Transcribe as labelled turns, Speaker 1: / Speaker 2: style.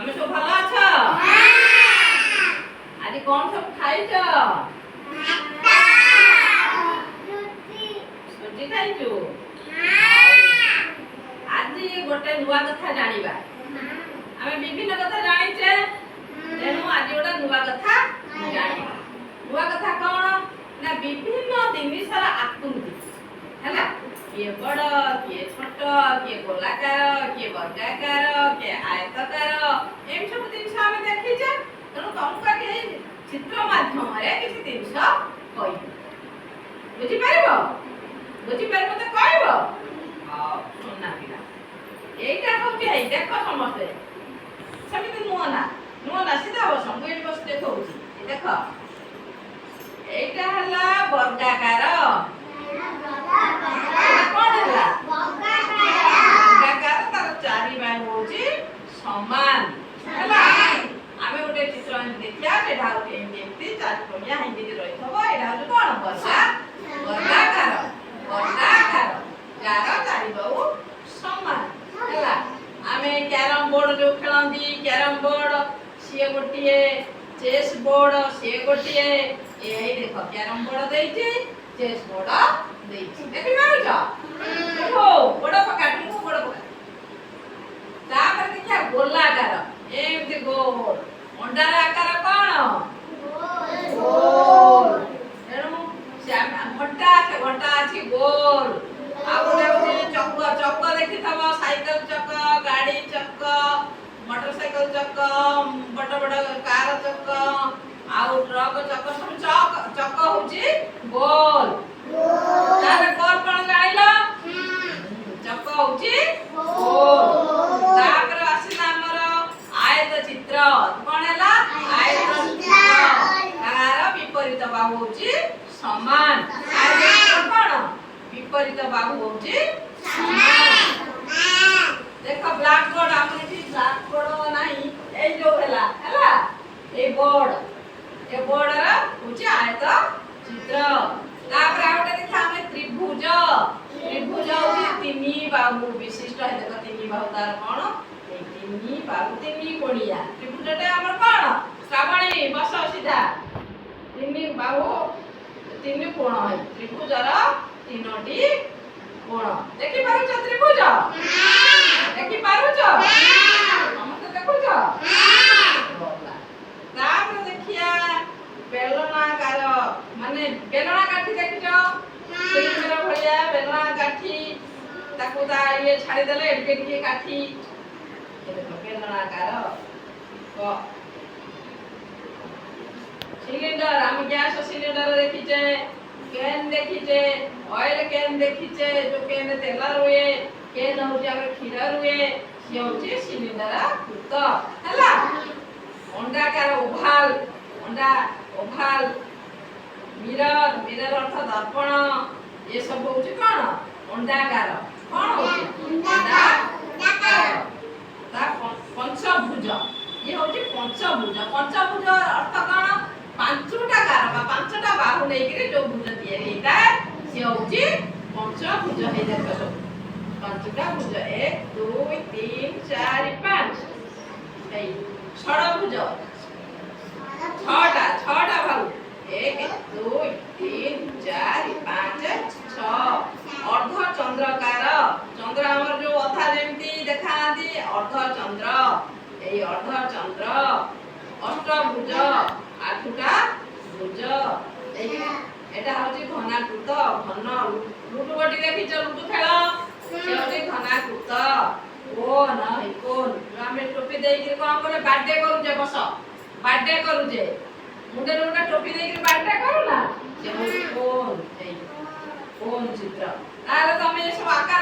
Speaker 1: ତମେ ସବୁ ଭଲ ଅଛ? ଆଜି କଣ ସବୁ ଖାଇଛ? ସୁଜି ଖାଇଛୁ। ଆଜି ଗୋଟେ ନୂଆ କଥା ଜାଣିବା। ଆମେ ବିଭିନ୍ନ କଥା ଜାଣିଛେ, ତେଣୁ ଆଜି ଗୋଟେ ନୂଆ କଥା ଜାଣିବା। ନୂଆ କଥା କଣ ନା ବିଭିନ୍ନ ଜିନିଷର ଆକୃତି ହେଲା, କିଏ ବଡ, କିଏ ଛୋଟ, କିଏ ଗୋଲାକାର, କିଏ ବର୍ଗାକାର, କିଏ ଆୟତକାର, ଏମିତି ସବୁ ଜିନିଷ ଆମେ ଦେଖିଛେ। ତେଣୁ ତମକୁ ଆଜି ଏଇ ଚିତ୍ର ମାଧ୍ୟମରେ କିଛି ଜିନିଷ କହିବି। ବୁଝିପାରିବ? ବୁଝିପାରିବ ତ କହିବ? ହଉ, ଶୁଣ ପିଲା, ଏଇଟା ହଉଛି, ଏଇ ଦେଖ ସମସ୍ତେ। ସେମିତି ନୁହଁ ନା, ନୁହଁ ନା, ସିଧା ବସ। ମୁଁ ଏଇଠି ବସି ଦେଖଉଛି। ଏଇ ଦେଖ, ଏଇଟା ହେଲା ବର୍ଗାକାର। ଏଇଟା କଣ ହେଲା? ବର୍ଗାକାର। ତାର ଚାରି ବାହୁ ହଉଛି ସମାନ। ହେଲା, ଆମେ ଗୋଟେ ଚିତ୍ର ଏମିତି ଦେଖିବା। ସେଇଟା ହଉଛି ଏମିତି ଏମିତି ଚାରି କୋଣିଆ ଏମିତି ରହିଥିବ। ଏଇଟା ହଉଛି କଣ? ବର୍ଗାକାର। ବର୍ଗାକାର ଯାର ଚାରି ବାହୁ ସମାନ। ହେଲା, ଆମେ କ୍ୟାରମ ବୋର୍ଡ ଯୋଉ ଖେଳନ୍ତି, କ୍ୟାରମ ବୋର୍ଡ ସିଏ ଗୋଟିଏ, ଚେସ୍ ବୋର୍ଡ ସିଏ ଗୋଟିଏ। ଏଇ ଦେଖ, କ୍ୟାରମ ବୋର୍ଡ ଦେଇଛି, ଚେସ୍ ବୋର୍ଡ ଦେଇଛି, ଦେଖିପାରୁଛ? ଟୁଙ୍କୁ, ଗୋଡ ପକା। ଟୁଙ୍କୁ, ଗୋଡ ପକା। ତାପରେ ଦେଖିବା ଗୋଲାକାର, ଏମିତି ଗୋଲ। ଅଣ୍ଡାର ଆକାର କଣ? ଗୋଲ। ତେଣୁ ସେ ଘଣ୍ଟା, ସେ ଘଣ୍ଟା ଅଛି ଗୋଲ। ଆଉ ଗୋଟେ ହଉଛି ଚକ। ଚକ ଦେଖିଥିବ, ସାଇକେଲ ଚକ, ଗାଡି ଚକ, ମୋଟର ସାଇକେଲ ଚକ, ବଡ ବଡ କାର ଚକ ଆଉ ଟ୍ରକ ଚକ, ସବୁ ଚକ। ଚକ ହଉଛି ଗୋଲ। ତାହେଲେ ଗୋଲ କଣ ଜାଣିଲ? ଚକ ହଉଛି ଗୋଲ। ତାପରେ ଆସିଲା ଆମର ଆୟତ ଚିତ୍ର। କଣ ହେଲା? ଆୟତ ଚିତ୍ର। ତାର ବିପରୀତ ବାହୁ ହଉଛି ସମାନ। ଆୟତ ଚିତ୍ର କଣ? ବିପରୀତ ବାହୁ ହଉଛି ସମାନ। ଦେଖ, ବ୍ଲାକ୍ ବୋର୍ଡ, ଆମର ଏଠି ବ୍ଲାକ୍ ବୋର୍ଡ ନାହିଁ। ଏଇ ଯୋଉ ହେଲା ହେଲା ଏଇ ବୋର୍ଡ, ଏ ବୋର୍ଡର ହଉଛି ଆୟତ ଚିତ୍ର। ତାପରେ ଆଉ ଗୋଟେ ଦେଖିବା ଆମେ ତ୍ରିଭୁଜ। ତ୍ରିଭୁଜ ହଉଛି ତିନି ବାହୁ ବିଶିଷ୍ଟ। ଏ ଦେଖ, ତିନି ବାହୁ ତାର କଣ? ଏଇ ତିନି ବାହୁ, ତିନି କୋଣିଆ ତ୍ରିଭୁଜଟା ଆମର କଣ? ଶ୍ରାବଣୀ, ବସ ସିଧା। ତିନି ବାହୁ, ତିନି କୋଣ। ହେଇ ତ୍ରିଭୁଜର ତିନୋଟି କୋଣ। ଦେଖିପାରୁଛ? ତ୍ରିଭୁଜ ଦେଖିପାରୁଛ? ସମସ୍ତେ ଦେଖୁଛ? ଗଲା। ତାପରେ ଦେଖିବା ବେଲଣାକାର, ମାନେ ବେଲଣା କାଠି ଦେଖିଛ? ସିଲିଣ୍ଡର ଭଳିଆ ବେଲଣା କାଠି, ତାକୁ ତା ଇଏ ଛାଡ଼ିଦେଲେ ଏଡ଼ିକି ଟିକେ କାଠି। ଏ ଦେଖ, ବେଲଣାକାର କ ସିଲିଣ୍ଡର। ଆମେ ଗ୍ୟାସ ସିଲିଣ୍ଡର ଦେଖିଛେ, କେନ୍ ଦେଖିଛେ, ଅଏଲ କେନ୍ ଦେଖିଛେ, ଯୋଉ କେନ୍ ତେଲ ରୁହେ, କେନ୍ ହଉଛି ଆମର କ୍ଷୀର ରୁହେ, ସିଏ ହଉଛି ସିଲିଣ୍ଡର କୃତ। ହେଲା, ଅଣ୍ଡାକାର, ଓଭାଲ ଅଣ୍ଡା, ଓଭାଲ ମିରର, ମିରର ଅର୍ଥ ଦର୍ପଣ। ଏସବୁ ହଉଛି କଣ? ଅଣ୍ଡାକାର। କଣ ହଉଛି? ଅଣ୍ଡାକାର। ତା ପଞ୍ଚଭୁଜ, ଇଏ ହଉଛି ପଞ୍ଚଭୁଜ। ପଞ୍ଚଭୁଜ ଅର୍ଥ କଣ? ପାଞ୍ଚଟା ଗାର ବା ପାଞ୍ଚଟା ବାହୁ ନେଇକିରି ଯୋଉ ଭୁଜ ତିଆରି ହେଇଥାଏ, ସିଏ ହଉଛି ପଞ୍ଚଭୁଜ। ହେଇ ଦେଖ ସବୁ ପାଞ୍ଚଟା ଭୁଜ, ଏକ, ଦୁଇ, ତିନି, ଚାରି, ପାଞ୍ଚ। ଏଇ ଷଡ଼ଭୁଜ, ଛଅଟା, ଛଅଟା ବାହୁ, ଏକ, ଦୁଇ, ତିନି, ଚାରି, ପାଞ୍ଚ, ଛଅ। ଅର୍ଦ୍ଧ ଚନ୍ଦ୍ରକାର, ଚନ୍ଦ୍ର ଆମର ଯୋଉ ଅଧା ଯେମିତି ଦେଖାନ୍ତି, ଅର୍ଦ୍ଧ ଚନ୍ଦ୍ର, ଏଇ ଅର୍ଦ୍ଧ ଚନ୍ଦ୍ର। ଅଷ୍ଟଭୁଜ, ଆଠଟା ଭୁଜ। ଏଇ ଏଟା ହଉଛି ଘନାକୃତ, ଘନ। ଲୁଡୁ ଗୋଟି ଦେଖିଛ? ଲୁଡୁ ଖେଳ, ସେ ହଉଛି ଘନାକୃତ। କୋନ, ଏଇ କୋନ ଯୋଉ ଆମେ ଟୋପି ଦେଇକିରି କଣ କରେ, ବାର୍ଥଡେ କରୁଛେ, ବସ, ବାର୍ଥଡେ କରୁଛେ, ମୁଣ୍ଡରେ ଗୋଟେ ଟୋପି ଦେଇକିରି ବାର୍ଥଡେ କରୁନା, ସେ ହଉଛି କୋନ। ଏଇ କୋନ ଚିତ୍ର। ତାହେଲେ ତମେ ଏସବୁ ଆକାର